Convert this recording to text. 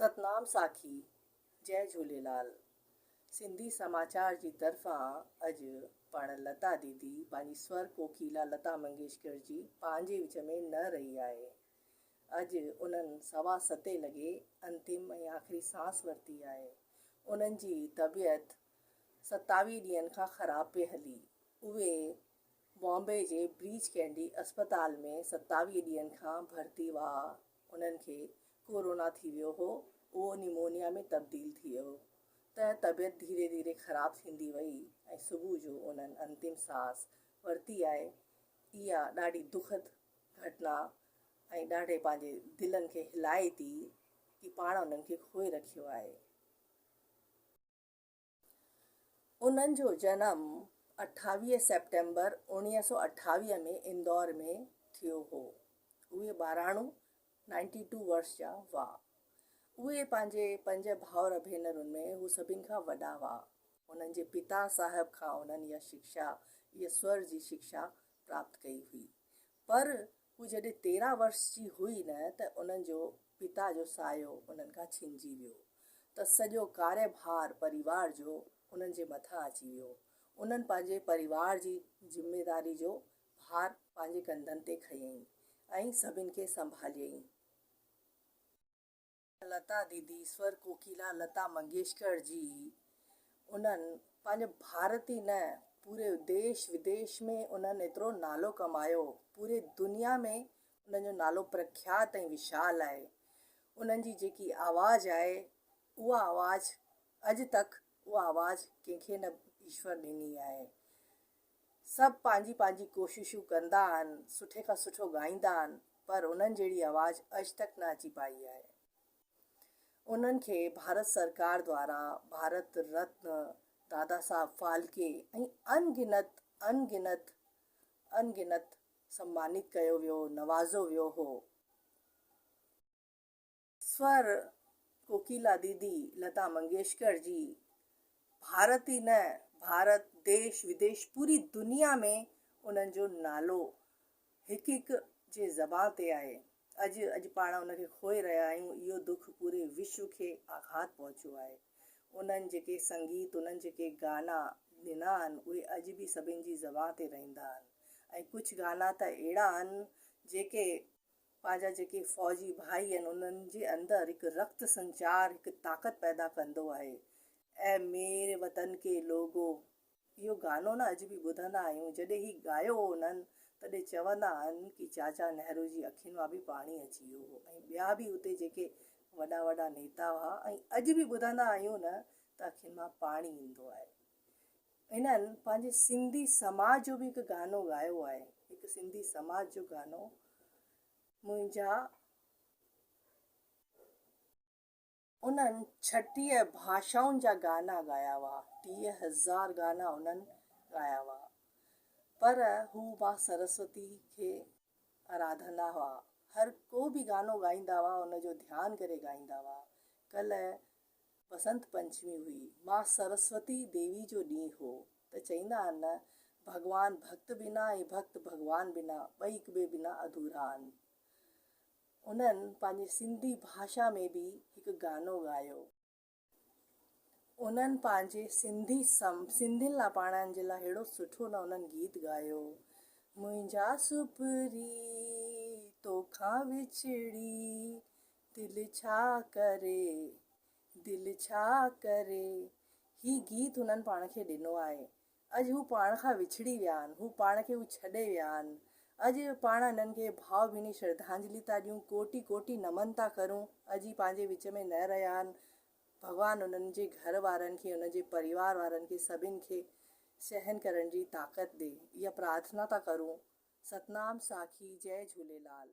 ستنام ساکي، جئه جهوليلال. سنڌي سماچار جي طرفان اڄ پاڻ لتا ديدي پنهنجي سور ڪوڪيلا لتا منگيشڪر جي پنهنجي وچ ۾ نه رهي آهي. اڄ انهن سوا ستين لڳي انتم ۽ آخري سانس ورتي آهي. انهن جي طبيعت 27 ڏينهن کان خراب پئي هلي. اهي بامبي جي بريچ ڪينڊي اسپتال ۾ 27 ڏينهن کان ڀرتي هئا. انهن کي ڪورونا ٿي ويو هو، اهو نيمونيا ۾ تبديل ٿي ويو ته طبيعت ڌيري ڌيري خراب ٿيندي وئي ۽ صبح جو انهن انتم ساس ورتي آهي. اها ڏاڍي دکد گهٽنا ۽ ڏاڍي پنهنجي دلن کي هلائي ٿي ڪي پاڻ انهن کي کوئي رکيو آهي. انهن جو جنم 28 سيپٽمبر 1928 ۾ اندور ۾ ٿيو هو. اهي ٻاراڻو نائنٽي ٽو ورس جا هئا. اهي پنهنجي پنج ڀائر ڀينرن ۾ هو سڀن کان وڏا هئا. انهن جي پتا صاحب کان انهن اها شڪشا، اها سور جي شڪشا پراپت ڪئي هئي. پر هو جڏهن 13 ورس جي هئي نه ته انهن جو پتا جو سايو انهن کان ڇنجي ويو ته سڄو ڪاريه ڀار پريوار جو انهن جي مٿان اچي ويو. انهن پنهنجي پريوار جي ذميداري جو ڀار پنهنجي ڪنڌن تي کنيائين ۽ سڀن کي سنڀاليائين. لتا ديدي، سور ڪوڪيلا لتا منگيشڪر جي انهن پنهنجو ڀارت ئي نه پوري ديش وديش ۾ انهن ايترو نالو ڪمايو، پوري دنيا ۾ انهن جو نالو پرکيات ۽ وشال آهي. انهن جي جيڪي آواز آهي اها آواز اڄ تڪ اها آواز ڪنهن کي نه ايشور ڏني آهي. سڀ پنهنجي پنهنجي ڪوششون ڪندا آهن، سٺي کان سٺو ڳائيندا آهن، پر انهن جهڙي آواز اڄ تڪ نه اچي پائي آهي. انهن کي ڀارت سرڪار دوارا ڀارت رتن، دادا صاحب ڦالڪي ۽ ان گنت ان گنت ان گنت سمانت ڪيو ويو، نوازو ويو هو. سور ڪوڪيلا ديدي لتا منگيشڪر جي ڀارت ئي نه ڀارت ديش وديش پوري دنيا ۾ انهن جو نالو هڪ هڪ جي زبان تي آهي. اڄ اڄ پاڻ ان کي کوئي رهيا آهيون اهو دک پوري وشو کي آگهات پهچيو آهي. انهن جيڪي سنگيت انهن جيڪي گانا ڏنا آهن اهي اڄ به سڀن جي زبان تي رهندا آهن ۽ ڪجهه گانا ته اهڙا آهن جيڪي پنهنجا جيڪي فوجي ڀائي آهن انهن جي اندر هڪ رڪت سنچار هڪ طاقت پيدا ڪندو آهي. اي ميري وطن ڪي لوگو اهو گانو نه اڄ به ٻڌندا آهيون جڏهن هي ڳايو هو انهن تڏهن چوندا آهن ڪي چاچا نهرو جي اکين مان به پاڻي اچي ويو هو ۽ ٻيا به اتي جيڪي وڏا وڏا نيتا هئا ۽ اڄ به ٻڌندا آهيون نه ته اکين مان پاڻي ايندو آهي. انهن پنهنجي سنڌي سماج جو به هڪ گانو ڳايو آهي، هڪ سنڌي سماج جو گانو منهنجا. انهن 36 ڀاشائن جا گانا ڳايا هئا، 30,000 گانا انهن ڳايا هئا، پر هو مان سرسوتي کي آراڌندا هئا، هر ڪو به گانو ڳائيندا هئا ان جو ڌيان ڪري ڳائيندا هئا، ڪلهه بسنت پنچمي هئي، مان سرسوتي ديوي جو ڏينهن هو ته چئيندا آهن نه ڀڳوان ڀڳت بنا ۽ ڀڳت ڀڳوان بنا ٻئي هڪ ٻئي بنا اڌورا آهن. انهن پنهنجي سنڌي ڀاشا ۾ به هڪ گانو ڳايو. انهن پنهنجي سنڌي سنڌين لاء پاڻ جي لاء ههڙو سٺو نه انهن گيت ڳايو. منهنجا سپرين توکان وڇڙي دل ڇا ڪري، دل ڇا ڪري. هي گيت هنن پاڻ کي ڏنو آهي. اڄ هو پاڻ کان وڇڙي ويا آهن، هو پاڻ کي هو ڇڏي ويا آهن. اڄ پاڻ هنن کي ڀاو ڀيني شرڌانجلي ٿا ڏيون، ڪوٽي ڪوٽي نمن ٿا ڪرون. اڄ هي پنهنجي وچ ۾ نه رهيا آهن. ڀڳوان انهن جي گهر وارن کي، انهن جي پريوار وارن کي سڀن کي سهن ڪرڻ جي طاقت ڏي. اها پرارٿنا ٿا ڪرون. ستنام ساکي جئي جهوليلال.